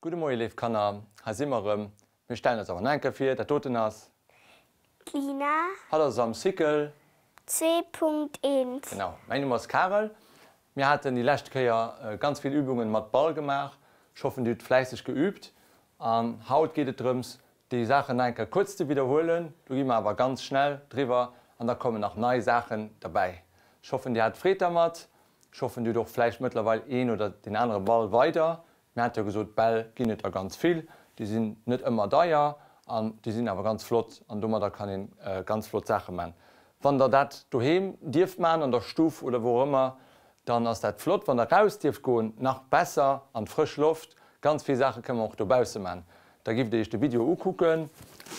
Gudde Moie léif Kanner, hei si mer erëm. Mir stellen eis awer nach eng Kéier vir, dat doten ass. D'Lina. Hatt ass am Cycle. Zwee Punkt eent. Genau, mäin Numm ass Karel. Mir haten déi lescht Kéier ganz vill Übungen mat Ball gemaach. Ech hoffen dir hutt fläisseg geübt. An haut geet et drëms déi Saachen nach eng Kéier kuerz ze widderhuelen. Do gi mer awer ganz schnell driwwer an da kommen nach nei Saachen derbäi. Ech hoffen dir hat Freed dermat. Ech hoffen dir hutt och vläicht mëttlerweil een oder deen anere Ball weider. Mir hate jo gesot, Bäll ginn et der ganz vill, déi sinn net ëmmer deier an déi sinn awer ganz flott an domadder kann ee ganz flott Saache man. Wann der dat doheem dierft man, an der Stuff oder wou och ëmmer, dann ass dat flott. Wann der raus dierft goen, nach besser, an d'frësch Loft. Ganz vill Saache kënne mer och dobausse man. Da giff der iech de Video ukucken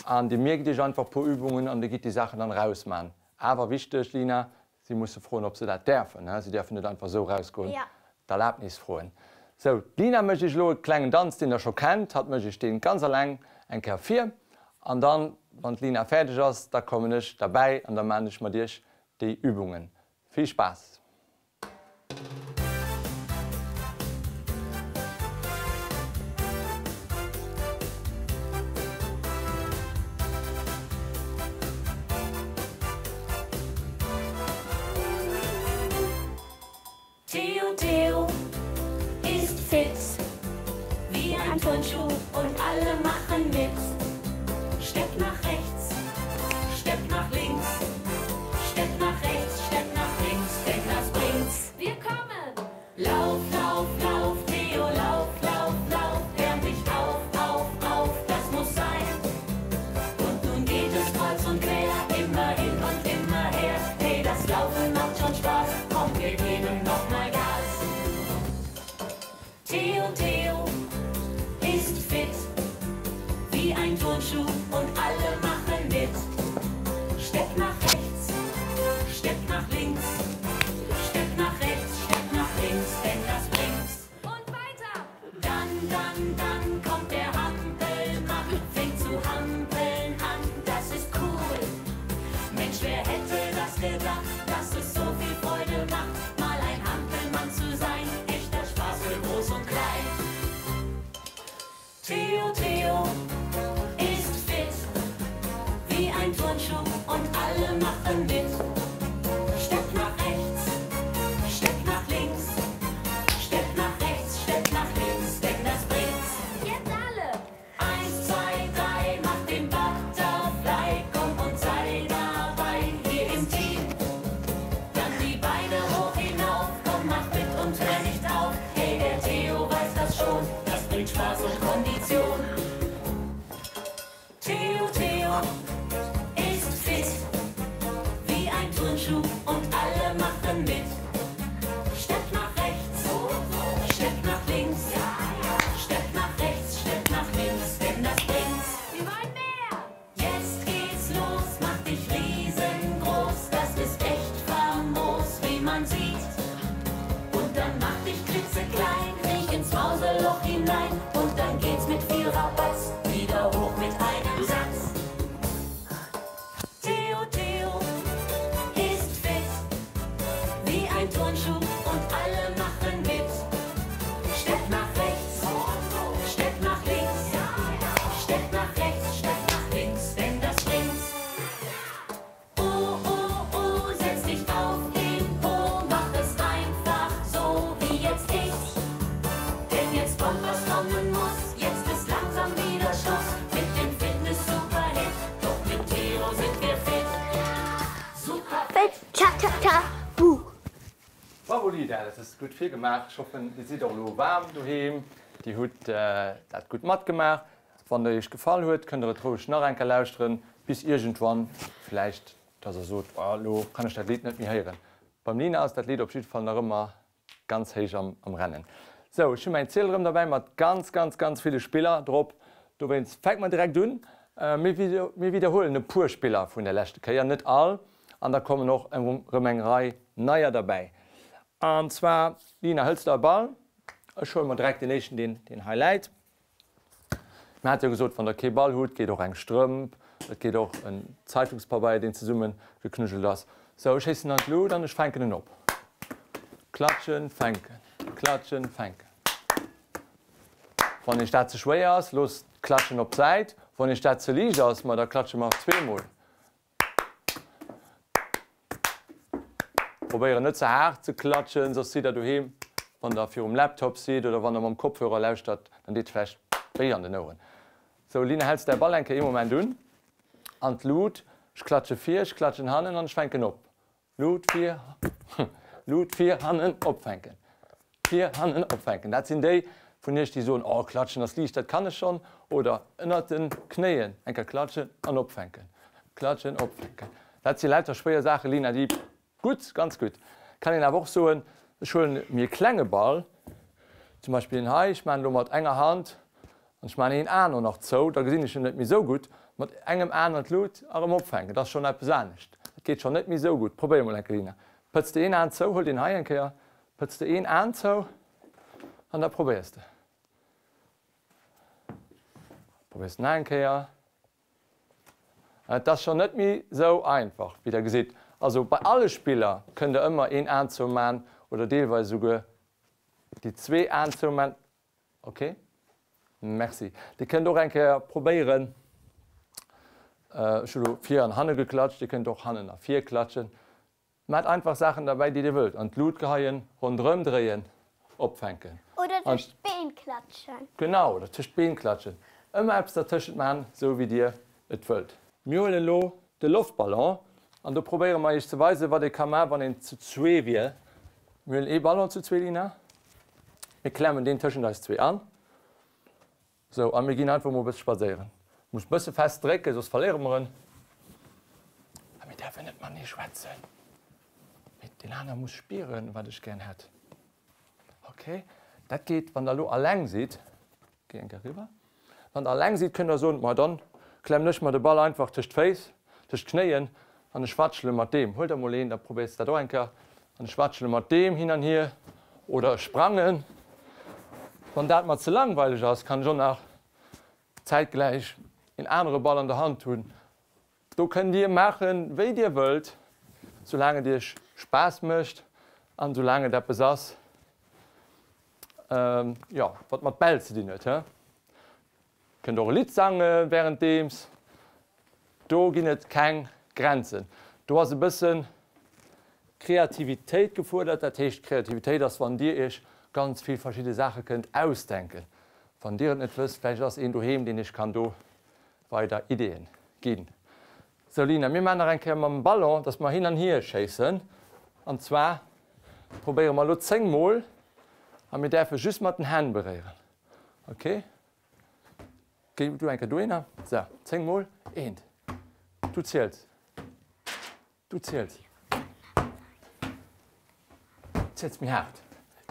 an dir mierkt iech einfach e puer Übungen an dir gitt déi Saachen dann raus man. Awer wichteg, Lina, Si musse froen, ob se dat däerfen. Si däerfen net einfach esou erausgoen. D'Erlaabnis froen. Sou, d'Lina mécht iech elo e klengen Danz, deen der scho kennt. Hatt mécht iech dee ganz alleng eng Kéier vir. An dann, wann d'Lina fäerdeg ass, da kommen ech derbäi an da maan ech mat iech déi Übungen. Vill Spaass! Theo Theo ist fit wie ein Turnschuh und alle machen mit. Stepp nach rechts, Stepp nach links, Stepp nach rechts, Stepp nach links, denn das bringt's. Wir kommen! Lauf, lauf, lauf, Theo, lauf, lauf, lauf, wärm dich auf, auf, auf, das muss sein. Und nun geht es kreuz und quer, immer hin und immer her. Hey, das Laufen macht schon Spaß, komm, wir geben noch mal Gas. Theo, Theo ist fit wie ein Turnschuh und alle machen mit. Stepp nach rechts, Stepp nach links, Stepp nach rechts, Stepp nach links, denn das bringt's. Und weiter! Dann, dann, dann kommt der Hampelmann, fängt zu hampeln an, das ist cool. Mensch, wer hätte das gedacht, dass es so viel Freude macht, mal ein Hampelmann zu sein, echter Spaß für groß und klein. Theo, Theo ist fit wie ein Turnschuh und alle machen mit. Stepp nach rechts, Stepp nach links, Stepp nach rechts, Stepp nach links, denn das bringt's. Jetzt alle! Eins, zwei, drei, mach den Butterfly, komm und sei dabei hier im Team. Dann die Beine hoch hinauf, komm, mach mit und hör nicht auf. Hey, der Theo weiß das schon, das bringt Spaß und Kondition. Theo, Theo ist fit wie ein Turnschuh und alle machen mit. Stepp nach rechts, Stepp nach links, Stepp nach rechts, Stepp nach links, denn das bringt's. Wir wollen mehr! Jetzt geht's los, mach dich riesengroß, das ist echt famos, wie man sieht. Und dann mach dich klitzeklein, kriech ins Mauseloch hinein und dann geht's mit viel Rabatz wieder hoch mit einem Satz. Theo, Theo ist fit wie ein Turnschuh und alle machen mit. Stepp nach rechts, Stepp nach links, Stepp nach rechts, Stepp nach links, denn das bringt's. Oh, oh, oh, setz dich auf den Po, mach es einfach so wie jetzt ich. Denn jetzt kommt, was kommen muss, jetzt ist langsam wieder Schluss mit dem Fitness-Superhit. Doch mit Theo sind wir fit. Super fit! Cha cha cha boo! Bravo Lida, dat hues de gutt virgemaach. Ech hoffen dir sidd och elo waarm doheem, dir hutt dat gutt matgemaach. Wann der iech gefall huet, kënnt der et roueg nach eng Kéier lauschteren, bis iergendwann vläicht dass der sot, oh elo kann ech dat Lidd net méi héieren. Beim Lina ass dat Lidd op jidde Fall nach ëmmer ganz héich am Rennen. Sou, ech hu mäin Ziel erëm derbäi mat ganz, ganz, ganz ville Spiller drop. Dowéinst fänke mer direkt un. Mir widderhuelen e puer Spiller vun der leschte Kéier, net all, an da kommen och erëm eng Rei neier derbäi. An zwar, Lina, hëls de e Ball? Ech huele mer direkt deen éischten, deen hei läit. Mir hate jo gesot, wann der kee Ball hutt, geet och eng Strëmp, et geet och en Zeitungspabeier, deen zesumme geknuddelt ass. Sou, ech schéissen an d'Lut an ech fänken en op. Klatschen, fänken, klatschen, fänken. Wann iech dat ze schwéier ass, loosst d'Klatschen op d'Säit. Wann iech dat ze liicht ass, ma da klatsche mer zweemol. Probéieren net ze haart ze klatschen, soss sidd der doheem, wann der virum Laptop sidd oder wann der mam Kopfhörer lauschtert, dann deet vläicht wéi an den Oueren. Sou Lina, häls däi Ball eng Kéier ee Moment un an d'Lut. Ech klatsche vir, ech klatschen hannen an ech fänken op. Lut vir, Lut vir, hannen opfänken. Vir, hannen opfänken. Dat sinn déi vun iech, déi soen, Oh, klatschen ass liicht, dat kann ech schonn. Oder ënnert den Knéien eng Kéier klatschen an opfänken. Klatschen, opfänken. Dat si lauter schwéier Saachen, Lina, déi gutt, ganz gutt. Kann een awer och soen, ech huelen mir e klenge Ball, zum Beispill deen hei, ech maachen elo mat enger Hand An ech maachen een Aen och nach zou, da gesinn ech en net méi esou gutt. Mat engem Aen an d'Lut a rëm opfänken, dat ass schonn eppes anescht. Dat geet schonn net méi esou gutt. Probéier mol eng Kéier, Lina. Pëtz de een Aen zou, huel deen hei eng Kéier, pëtz de een Aen zou an da probéiers de. Probéiers nach eng Kéier. Et ass schonn net méi esou einfach, wéi der gesitt. Also bei alle Spiller kënnt der ëmmer een Aen zou man oder deelweis esouguer déi zwee Aen zou man. Ok, merci. Dir kënnt och eng Kéier probéieren, ech hu lo vir an hanne geklatscht, Dir kënnt och hannen a vir klatschen. Maacht einfach Saachen derbäi, déi Dir wëllt. An d'Lut geheien, ronderëm dréien, opfänken. Oder tëscht d'Been klatschen. Genau, oder tëscht d'Been klatschen. Ëmmer eppes dertëschent maachen, sou wéi Dir et wëllt. Mir huelen elo de Loftballon an do probéiere mer iech ze weisen, wat ee ka maachen, wann een zu zwee wier. Mir huelen ee Ballon zu zwee, Lina. Mir klemmen deen tëschent eis zwee an. Sou, a mir ginn einfach mol e bësse spadséieren. Muss e bësse fest drécken, soss verléiere mer en. A mir däerfen net matenee schwätzen. Mee deen aner muss spieren, wat ech gär hätt. Ok, dat geet, wann der elo alleng sidd. Géi eng Kéier eriwwer. Wann der alleng sidd, kënnt der soen, Ma dann klemmen ech mer de Ball einfach tëscht d'Féiss, tëscht d'Knéien an ech watschele mat deem. Huel der mol een, da probéiers de dat och eng Kéier. An ech watschele mat deem hin an hier oder ech sprangen. Wann dat mer ze langweileg ass, kann ech och nach zäitgläich een anere Ball an der Hand hunn. Do kënnt dir maachen, wéi dir wëllt, soulaang et iech Spaass mécht an soulaang et eppes ass, jo, wat mat Bäll ze dinn huet. Kënnt och e Lidd sange wärenddeems. Do ginn et keng Grenzen. Do ass e bësse Kreativitéit gefuerdert. Dat heescht, Kreativitéit ass, wann dir iech ganz vill verschidde Saache kënnt ausdenken. Wann dir et net wësst, vläicht ass een doheem, deen iech kann do weider Ideeën ginn. Sou Lina, mir maachen nach eng Kéier mam Ballon, dass mer hin an hier schéissen. An zwar probéiere mer elo 10 mol a mir däerfe just mat den Hänn beréieren. Ok? Géi du eng Kéier dohinner. Sou, 10 mol. Eent. Du ziels. Du ziels. Ziels méi haart.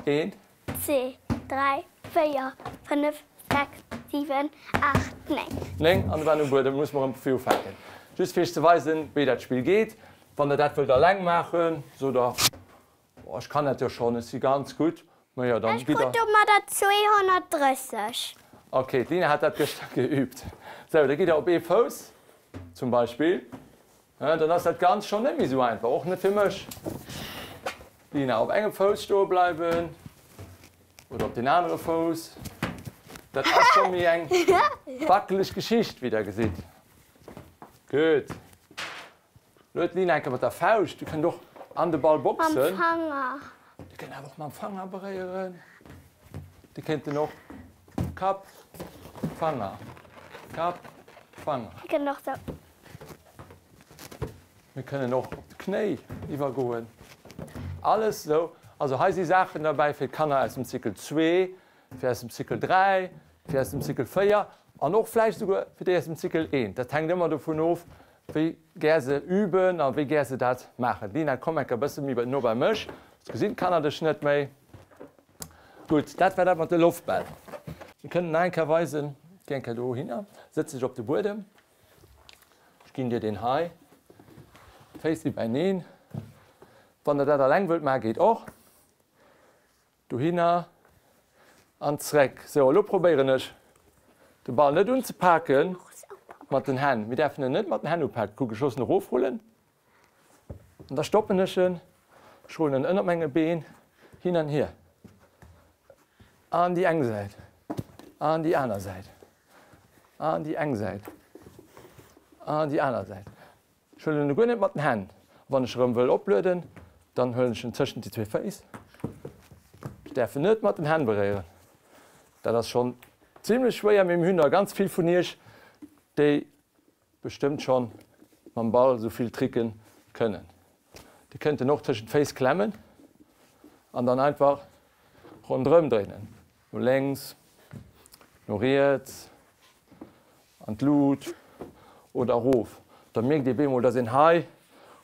Eent. Zwee, dräi, véier, fënnef, sechs, siwen, aacht, néng. Néng an waren um Buedem. Musse mer erëm vu vir ufänken. Just fir iech ze weisen, wéi dat Spill geet. Wann der dat wëllt alleng maachen, sot der, Oh, ech kann dat jo schonn, ech si ganz gutt. Majo, dann Ech krut domadder 230. Ok, d'Lina hat dat gëschter geüübt. Sou, da gitt der op ee Fouss zum Beispill. Dann ass dat Ganzt schonn net méi sou einfach, och net fir mech. Lina, op engem Fouss stoe bleiwen oder op deen anere Fouss, dat ass scho méi eng wackeleg Geschicht, wéi der gesitt. Gutt. Lo huet d'Lina eng Kéier mat der Fauscht, Dir kënnt och an de Ball boxen. Mam Fanger. Dir kënnt awer och mam Fanger beréieren. Dir kënnt en och Kapp, Fanger, Kapp, Fanger. Dir kënnt och sou. Mir kënnen och op d'Knéi iwwergoen. Alles sou. Also hei si Saachen derbäi fir d'Kanner aus dem Cycle zwee, fir aus dem Cycle 3, fir aus dem Cycle 4 an och vläicht souguer fir déi aus dem Cycle 1. Dat hänkt ëmmer dovun of, wéi gär se üben a wéi gär se dat maachen. Lina, komm enker e bësse méi no bei mech, soss gesinn d'Kanner dech net méi. Gutt, dat war dat mat de Loftbäll. Mir kënnen nach eng Kéier weisen, géi eng Kéier dohinner, sëtz dech op de Buedem. Ech ginn dir deen hei. D'Féiss si beineen. Wann der dat alleng wëllt maachen, geet och. Dohinner an zréck. Sou, elo probéieren ech de Ball net unzepaken mat den Hänn. Mir däerfen en net mat den Hänn upaken. Kuck, ech loossen erofrullen an da stoppen ech en. Ech rullen en ënnert menge Been hin an hier an déi eng Säit. An déi aner Säit. An déi eng Säit. An déi aner Säit. Ech huelen e guer net mat den Hänn. Wann ech erëm wëll oplueden, dann huelen ech en tëschent déi zwee Féiss. Ech däerf en net mat den Hänn beréieren. Dat ass schonn zimlech schwéier, mee mir hunn der ganz vill vun iech, déi bestëmmt schonn mam Ball esou vill Tricken kënnen. Dir kënnt en och tëschent d'Féiss klemmen an dann einfach ronderëm dréinen, no lénks, no riets, an d'Lut oder erof. Da mierkt ee bemol, dass een hei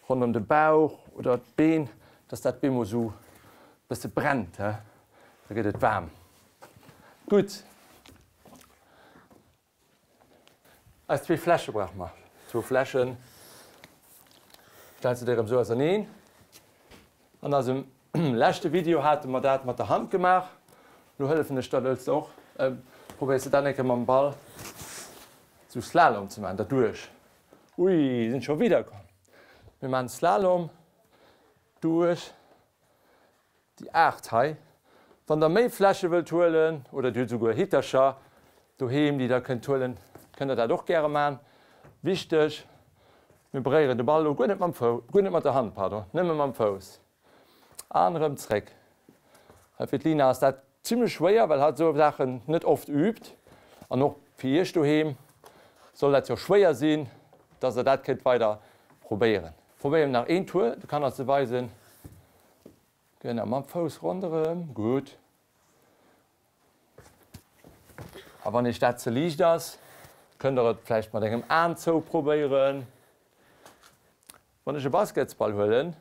ronderëm de Bauch oder d'Been, dass dat bemol esou bësse brennt, da gëtt et waarm. Gutt. Eis zwee Fläsche brauche mer. Zwou Fläschen. Stells de déi erëm esou auserneen. An eisem leschte Video hate mer dat mat der Hand gemaach. Lo hëllefen ech der, wëlls de och? Probéiers de dat eng Kéier mam Ball esou Slalom ze maachen, derduerch. Ui, sinn scho widder komm. Mir maachen Slalom duerch Déi 8 hei. Wann der méi Fläsche wëllt huelen oder dir hutt esouguer Hittercher doheem, déi der kënnt huelen, kënnt der dat och gäre man. Wichteg, mir beréieren de Ball elo guer net mam Fou, guer net mat der Hand, pardon, nëmme mam Fouss. An erëm zréck. Hei fir d'Lina ass dat zimlech schwéier, well hatt esou Saachen net oft übt. An och fir iech doheem soll dat jo schwéier sinn, dass der dat kënnt weider probéieren. Probéieren nach een Tour de Kanner ze weisen. Genau, mam Fouss ronderëm. Gutt. A wann iech dat ze liicht ass, kënnt der et vläicht mat engem Aen zou probéieren. Wann ech e Basketsball huelen,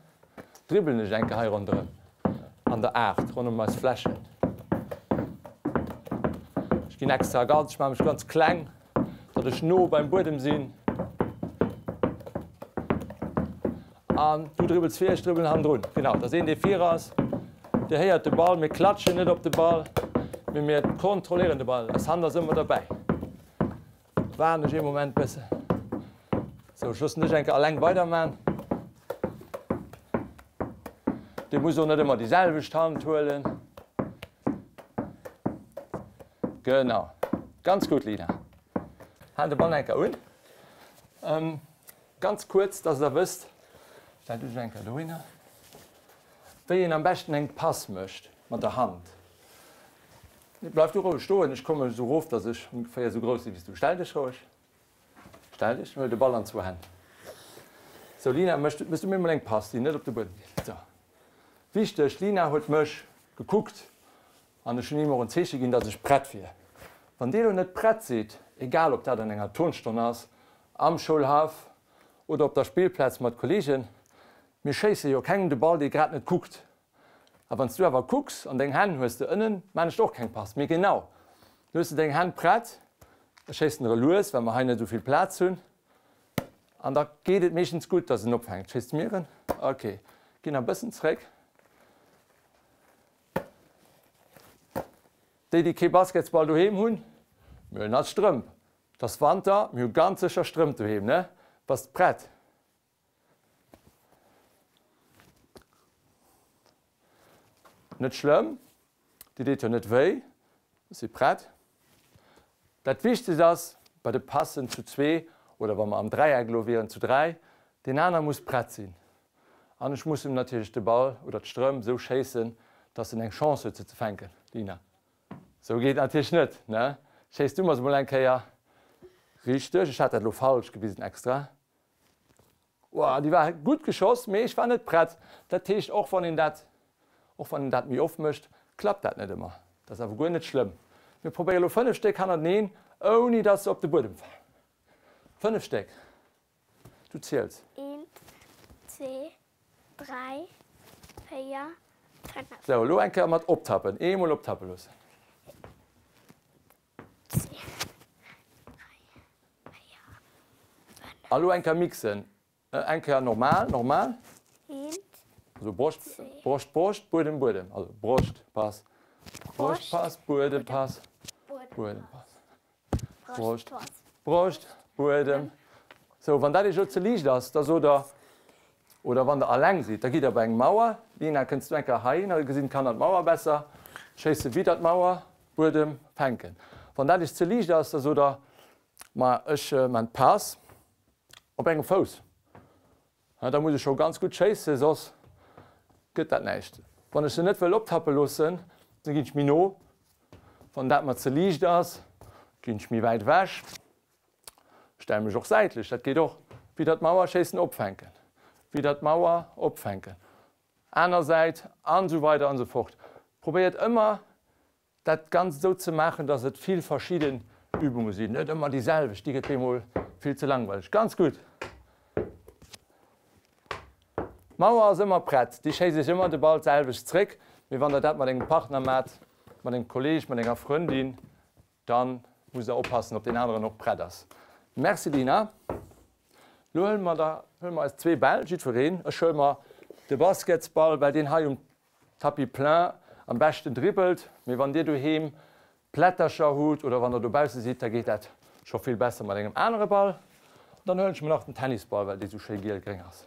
dribbelen ech eng Kéier hei ronderëm an der 8, ronderëm eis Fläschen. Ech ginn extra ganz, ech maache mech ganz kleng. Datt ech no beim Buedem sinn. An du dribbels vir, ech dribbelen hannendrun. Genau, dass een dee vir ass, Dir héiert de Ball, mir klatschen net op de Ball, mee mir kontrolléieren de Ball. Eis Hand ass ëmmer derbäi. Waarden ech ee Moment bëssen. Sou, ech loossen dech eng Kéier alleng weiderman. Dir musst och net ëmmer déi selwecht Hand huelen. Genau. Ganz gutt, Lina. Hal de Ball eng Kéier un. Ganz kuerz, dass der wësst, stell du dech eng Kéier dohinner, wéi een am beschten eng Pass mécht mat der Hand. Bleif du roueg stoen, ech komme esou erof, dass ech ongeféier esou grouss si wéi s du. Stell dech roueg. Stell dech, huel de Ball an zwou Hänn. Sou, Lina, méchs du mir mol eng Pass, déi net op de Buedem geet. Sou. Wichteg, d'Lina huet mech gekuckt An ech hunn him och en Zeeche ginn, datt ech prett wier. Wann Dir elo net prett sidd, egal ob dat an enger Turnstonn ass, am Schoulhaff oder op der Spillplaz mat Kolleegen, mir schéisse jo kengem de Ball, dee grad net kuckt. A wann s du awer kucks an deng Hänn hues de ënnen, maan ech der och keng Pass. Mee genau, lo hues de deng Hänn prett, ech schéissen der e lues, well mer hei net esou vill Plaz hunn, an da geet et meeschtens gutt, datt en opfänkt. Schéiss de mir en? Ok, ginn nach e bëssen zréck. Déi, déi kee Basketsball doheem hunn, mir huelen alt Strëmp. Et ass Wanter, mir hu ganz sécher Strëmp doheem, ne? Bass de prett? Net schlëmm, déi deet jo net wéi. Ech si prett. Dat Wichtegst ass bei de Passen zu zwee oder wa mer am Dräieck elo wieren zu dräi, deen aner muss prett sinn. An ech muss em natierlech de Ball oder d'Strëmp esou schéissen, dass en eng Chance huet se ze fänken. Lina, Sou geet natierlech net, ne? Schéiss du mer se mol eng Kéier richteg. Ech hat dat elo falsch gewisen extra. Woah, déi war gutt geschoss, mee ech war net prett. Dat heescht, och wann een dat, och wann een dat méi oft mécht, klappt dat net ëmmer. Dat ass awer guer net schlëmm. Mir probéiere lo 5 Stéck hannerteneen, ouni dass se op de Buedem falen. 5 Stéck. Du ziels. Eent, zwee, dräi, véier, fënnef. Sou, elo eng Kéier mat optappen. Eemol optappe loossen. Zwee, dräi, véier, fënnef. A lo eng Kéier mixen. Eng Kéier normal, normal. Eent, Also Broscht, zwee. Broscht, Broscht, Buedem, Buedem. Also Broscht, Pass, Broscht, Pass, Buedem, Pass, Buedem, Pass. Broscht, Broscht, Buedem. Sou, wann dat iech elo ze liicht ass, da sot der, oder wann der alleng sidd, da gitt der bei eng Mauer. Lina, kënns du eng Kéier heihin, da gesinn d'Kanner d'Mauer besser. Schéisse widder d'Mauer, Buedem, fänken. Wann dat iech ze liicht ass, da sot der, Ma ech man d'Pass op engem Fouss. Da muss ech scho ganz gutt schéissen, soss gëtt dat näischt. Wann ech se net wëll optappe loossen, da ginn ech méi no. Wann dat mer ze liicht ass, ginn ech méi wäit ewech. Stelle mech och säitlech, dat geet och. Widder d'Mauer schéissen, opfänken. Widder d'Mauer, opfänken. Aner Säit an esou weider an esou fort. Probéiert ëmmer dat Ganzt esou ze maachen, dass et vill verschidden Übunge sinn, net ëmmer déi selwecht, déi gëtt bemol vill ze langweileg. Ganz gutt! D'Mauer ass ëmmer prett, déi schéisst iech ëmmer de Ball d'selwecht zréck, mee wann der dat mat engem Partner maacht, mat engem Kolleeg, mat enger Frëndin, dann musst der oppassen, ob deen aneren och prett ass. Merci Lina. Lo huele mer da huele mer eis zwee Bäll, jiddwereen. Ech huele mer de Basketsball, well deen hei um Tapis plein am beschten dribbelt, mee wann dir doheem Plättercher hutt oder wann der dobausse sidd, da geet dat scho vill besser mat engem anere Ball. An dann huelen ech mer nach den Tennisball, well dee sou schéi giel-gréng ass.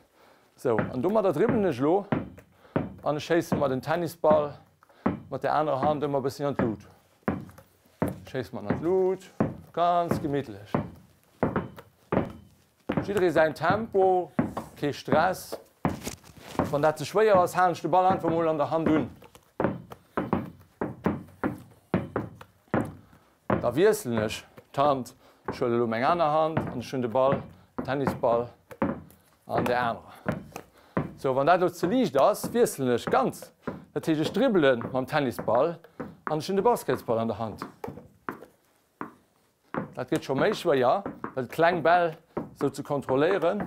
Sou, an domadder dribbelen ech elo an ech schéisse mer den Tennisball mat der anerer Hand ëmmer e bësschen an d'Lut. Schéisse mer en an d'Lut, ganz gemittlech. Jidderee säin Tempo, kee Stress. Wann dat ze schwéier ass, halen ech de Ball einfach mol an der Hand un. Da wiesselen ech d'Hand, ech huelen elo meng aner Hand an ech hunn de Ball, den Tennisball an der anerer. Sou, wann dat elo ze liicht ass, wiesselen ech ganz. Dat heescht, ech dribbele mam Tennisball an ech hunn de Basketsball an der Hand. Dat gëtt scho méi schwéier, well kleng Bäll sou ze kontrolléieren.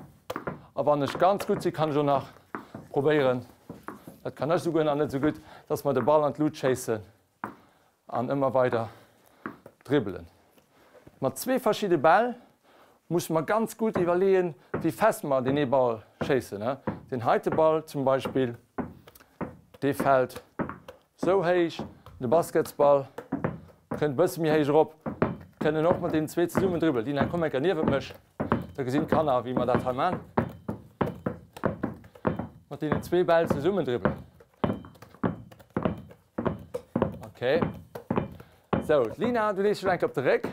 A wann ech ganz gutt sinn, kann ech och nach probéieren, dat kann ech souguer nach net sou gutt, dass mer de Ball an d'Lut schéissen an ëmmer weider dribbelen. Mat zwee verschidde Bäll musse mer ganz gutt iwwerleeën, wéi fest mer deen ee Ball schéissen. Deen heite Ball zum Beispill, dee fält Sou héich, de Basketsball kënnt e bësse méi héich erop. Kënnen och mat deenen zwee zesummen dribbelen. Dina, komm eng Kéier niewent mech, da gesinn d'Kanner, wéi mer dat hei man. Mat deenen zwee Bäll zesummen dribbelen. Okay. Sou, d'Lina, du lees dech elo eng Kéier op de Réck.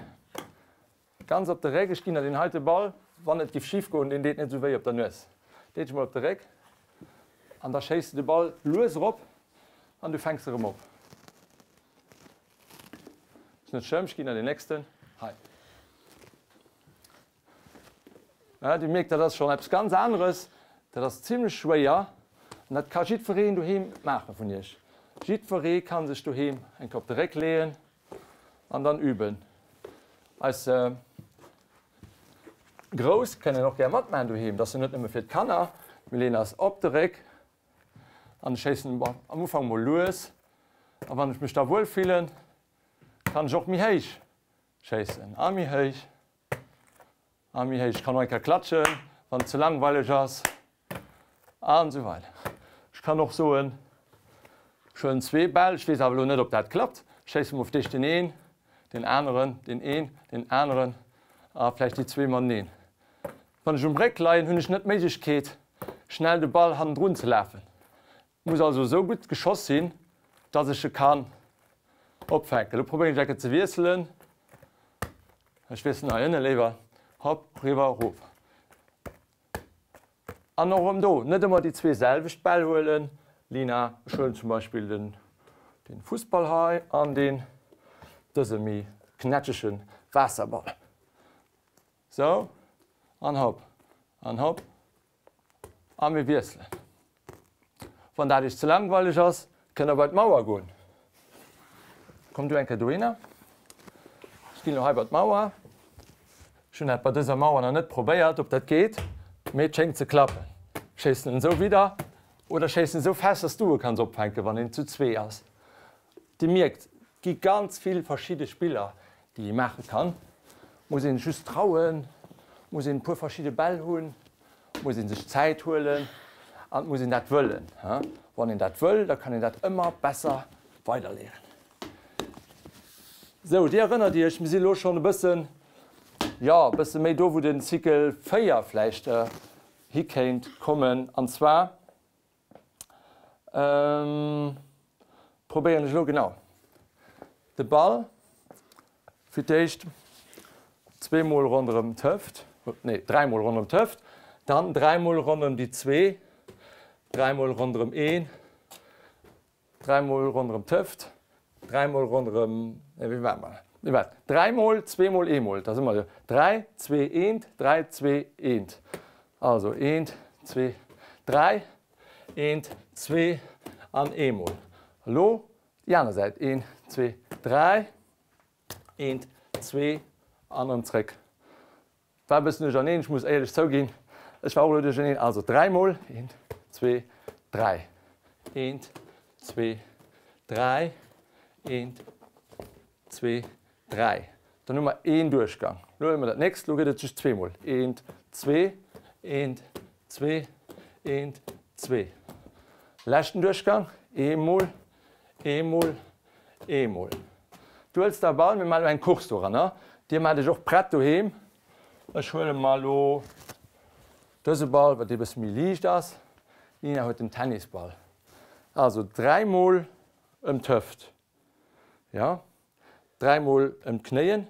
Ganz op de Réck. Ech ginn der deen heite Ball. Wann et giff schif goen, deen deet net esou wéi op der Nues. Deet dech mol op de Réck an da schéiss de de Ball lues erop an du fänks e rëm op. Ass net schlëmm, ech ginn der deen nächsten. Hei. Ja, dir mierkt, dat ass schonn eppes ganz aneres. Dat ass zimlech schwéier an dat ka jiddwereen doheem maache vun iech. Jiddweree ka sech doheem eng Kéier op de Réck leeën An dann üben. Eis Grouss kënnen och gär matmaachen doheem, dat ass jo net nëmme fir d'Kanner. Mir leeën eis op de Réck an schéissen am Ufank mol lues. A wann ech mech da wuel fillen, kann ech och méi héich schéissen a méi héich. A méi héich. Ech kann och eng Kéier klatschen, wann et ze langweileg ass. An esou weider. Ech kann och soen, ech huelen zwee Bäll, ech weess awer elo net, ob dat klappt, schéisse mer op d'éischt deen een, deen aneren, deen een, deen aneren a vläicht déi zwee mateneen. Wann ech um Réck leien, hunn ech net d'Méiglechkeet, schnell de Ball hannendrun ze lafen. Muss also esou gutt geschoss sinn, dass ech e kann opfänken. Elo probéieren ech enke ze wiesselen. Ech wiesselen hei ënne léiwer. Hopp, riwwer, erof. An och erëm do, net ëmmer déi zwee selwecht Bäll huelen. Lina, ech huelen zum Beispill den, den Fussball hei an deen, dëse méi knätschege Waasserball. Sou, an hopp, an hopp. A mir wiesselen. Wann dat iech ze langweileg ass, kënnt der bei d'Mauer goen. Komm du eng Kéier dohinner. Ech ginn elo hei bei d'Mauer. Ech hunn dat bei dëser Mauer nach net probéiert, ob dat geet, mee et schéngt ze klappen. Schéissen en esou widder oder schéissen esou fest, dass du e kanns opfänken, wann een zu zwee ass. Dir mierkt, et gi ganz vill verschidde Spiller, déi ee maache kann. Muss een just trauen, muss een e puer verschidde Bäll hunn, muss ee sech Zäit huelen an et muss een dat wëllen. Wann een dat wëll, da kann een dat ëmmer besser weiderléieren. Sou, Dir erënnert Iech, mir si elo schonn e bëssen, jo, e bësse méi do, wou den Cycle 4 vläicht hikéint kommen, an zwar, Probéieren ech elo genau. De Ball Fir d'éischt zweemol ronderëm d'Hëft, nee, dräimol ronderëm d'Hëft, dann dräimol ronderëm déi zwee, dräimol ronderëm een, dräimol ronderëm d'Hëft, dräimol ronderëm, nee, wéi war mer, nee, waart, dräimol, zweemol, eemol, da si mer jo, dräi, zwee, eent, dräi, zwee, eent. Also eent, zwee, dräi, eent, zwee an eemol. Elo déi aner Säit, een, zwee, dräi, eent, zwee an erëm zréck. War e bëssen duercherneen, ech muss éierlech zouginn, ech war och elo duercherneen. Also dräimol, eent, zwee, dräi, eent, zwee, dräi, eent, zwee, dräi. Dann hu mer een Duerchgang. Elo huele mer dat nächst, elo gëtt et just zweemol, eent, zwee, eent, zwee, eent, zwee. Leschten Duerchgang, eemol, eemol, eemol. Du huels der e Ball, mir maachen elo eng Course doranner. Dir maacht iech och prett doheem. Ech huele mer elo dëse Ball, well dee bësse méi liicht ass. D'Nina huet den Tennisball. Also dräimol ëm d'Hëft, jo, dräimol ëm d'Knéien,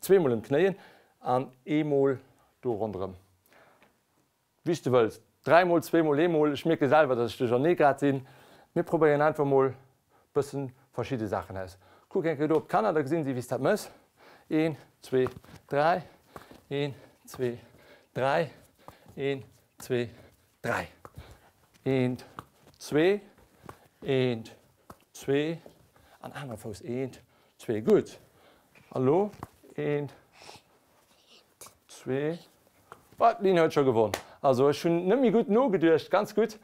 zweemol ëm d'Knéien an eemol do ronderëm. Wéi s de wëlls. Dräimol, zweemol, eemol. Ech mierke selwer, dass ech duerchernee grad sinn. Mir probéieren einfach mol bëssen verschidde Saachen aus. Kuck eng Kéier do op d'Kanner, da gesinn si, wéi s dat mëss. Een, zwee, dräi. Een, zwee, dräi. Een, zwee, dräi. Eent, zwee. Eent, zwee. An anere Fouss. Eent, zwee. Gutt. A lo eent, Zwee. Oh, d'Lynn huet scho gewonn. Also ech hunn net méi gutt nogeduecht. Ganz gutt.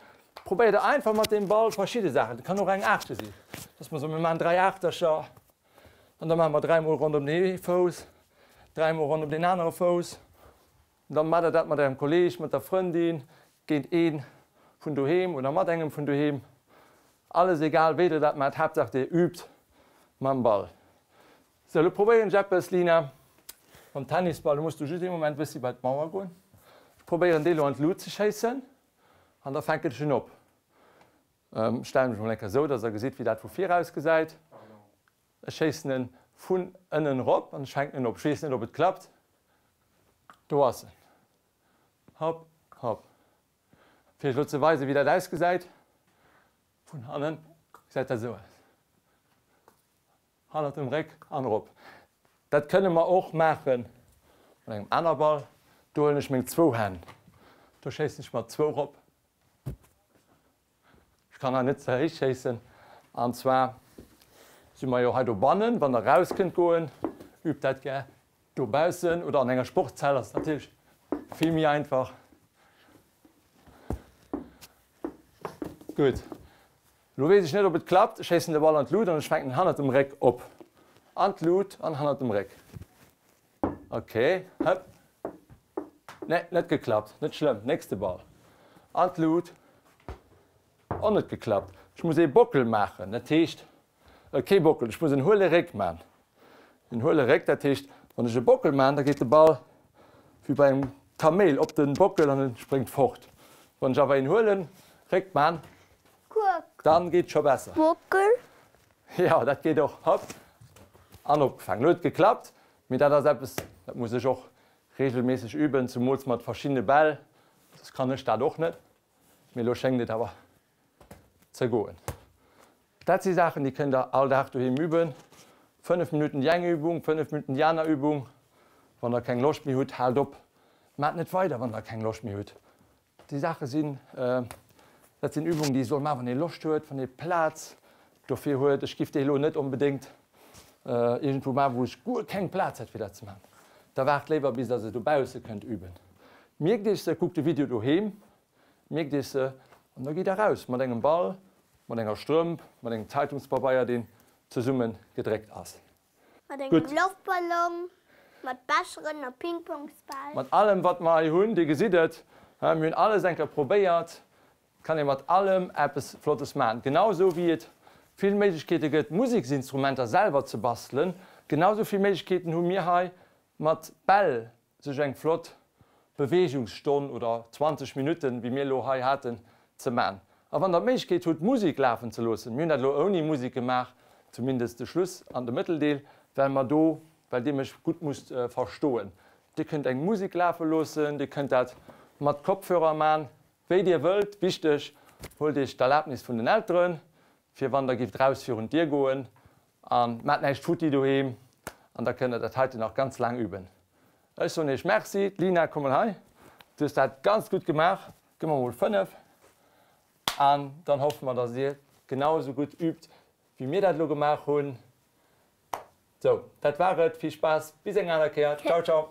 Probéier der einfach mat deem Ball verschidde Saachen. Et kann och eng Aachte sinn, dass mer soen, mir maachen 3 Aachtercher an da maache mer dräimol ronderëm deen ee Fouss, dräimol ronderëm deen anere Fouss. Dann maacht der dat mat ärem Kolleeg, mat der Frëndin, géint ee vun doheem oder mat engem vun doheem. Alles egal wéi der dat maacht, Haaptsaach dir übt mam Ball. Sou, elo probéieren ech eppes, Lina, mam Tennisball. Do muss du just ee Moment bëssi bei d'Mauer goen. Ech probéieren dee lo an d'Lut ze schéissen an da fänken ech en op. Ech stelle mech mol eng Kéier esou, dass der gesitt, wéi dat vu vir aus gesäit. Ech schéissen en vun ënnen erop an ech fänken en op. Ech weess net, ob et klappt. Do ass en. Hopp, hopp. Fir iech elo ze weisen, wéi dat ausgesäit, vun hannen gesäit dat esou aus. Hannert dem Réck an erop. Dat kënne mer och maache mat engem aner Ball. Do huelen ech meng zwou Hänn, do schéissen ech mat zwou rop. Ech kann hei net ze héich schéissen. An zwar si mer jo hei dobannen. Wann der raus kënnt goen, übt dat gär dobaussen oder an enger Sportshal ass et natierlech vill méi einfach. Gutt. Lo weess ech net op et klappt, ech schéissen de Ball an d'Lut an ech fänken en hannert dem Réck op. An d'Lut an hannert dem Réck. Ok, hëpp. Nee, net geklappt. Net schlëmm, nächste Ball. An d'Lut. Och net geklappt. Ech muss ee Bockel maachen, dat heescht, kee Bockel, ech muss en huele Réck man. En huele Réck, dat heescht, wann ech e Bockel man, da geet de Ball wéi bei engem Kaméil op de Bockel an en spréngt fort. Wann ech awer een huelen Réck man, dann geet scho besser. Bockel. Jo, dat geet och. Hopp, an opgefaangen. Elo huet et geklappt, mee dat ass eppes, dat muss ech och regelméisseg üben, zumools mat verschiddene Bäll, soss kann ech dat och net. Mee elo schéngt et awer ze goen. Dat si Saachen, déi kënnt der all Dag doheem üben. 5 Minutten déi eng Übung, 5 Minutten déi aner Übung. Wann der keng Loscht méi hutt, haalt op. Maacht net weider, wann der keng Loscht méi hutt. Déi Saache sinn, dat sinn Übungen, déi ee soll maachen, wann ee Loscht huet, wann ee Plaz dofir huet. Ech giff déi elo net onbedéngt iergendwou maachen, wou ech guer keng Plaz hätt, fir dat ze maachen. Da waart léiwer, bis der se dobausse kënnt üben. Mierkt iech se, kuckt de Video doheem, Mierkt iech se an da gitt der raus mat engem Ball, mat enger Strëmp, mat engem Zeitungspabeier deen zesummen gedréckt ass. Mat engem Loftballon, mat Becheren a Pingpongsbäll. Mat allem wat mer hei hunn, dir gesitt et, mir hunn alles eng Kéier probéiert, et kann ee mat allem eppes Flottes maachen. Genau esou wéi et vill Méiglechkeete gëtt Museksinstrumenter selwer ze bastelen, genau esou vill Méiglechkeeten hu mir hei mat Bäll sech eng flott Beweegungsstonn oder 20 Minutten, wéi mir elo hei haten, ze man. A wann der d'Méiglechkeet hutt, Musek lafen ze loossen, mir hunn dat elo ouni Musek gemaach, zumindest de Schluss an de Mëtteldeel, well mer do. Well dir mech gutt musst verstoen. Dir kënnt eng Musek lafe loossen, dir kënnt dat mat Kopfhörer man, wéi dir wëllt. Wichteg, huelt iech d'Erlaabnis vun den Elteren, fir wann der gifft raus virun d'Dier goen, a maacht näischt futti doheem, an da kënnt der dat heiten nach ganz laang üben. Ech soen iech Merci. Lina, komm mol hei, du hues dat ganz gutt gemaach, gëff mer mol 5, an dann hoffe mer, dass dir genau esou gutt übt, wéi mir dat elo gemaach hunn. Sou, dat war et. Vill Spaass, bis eng aner Kéier. Ciao, ciao.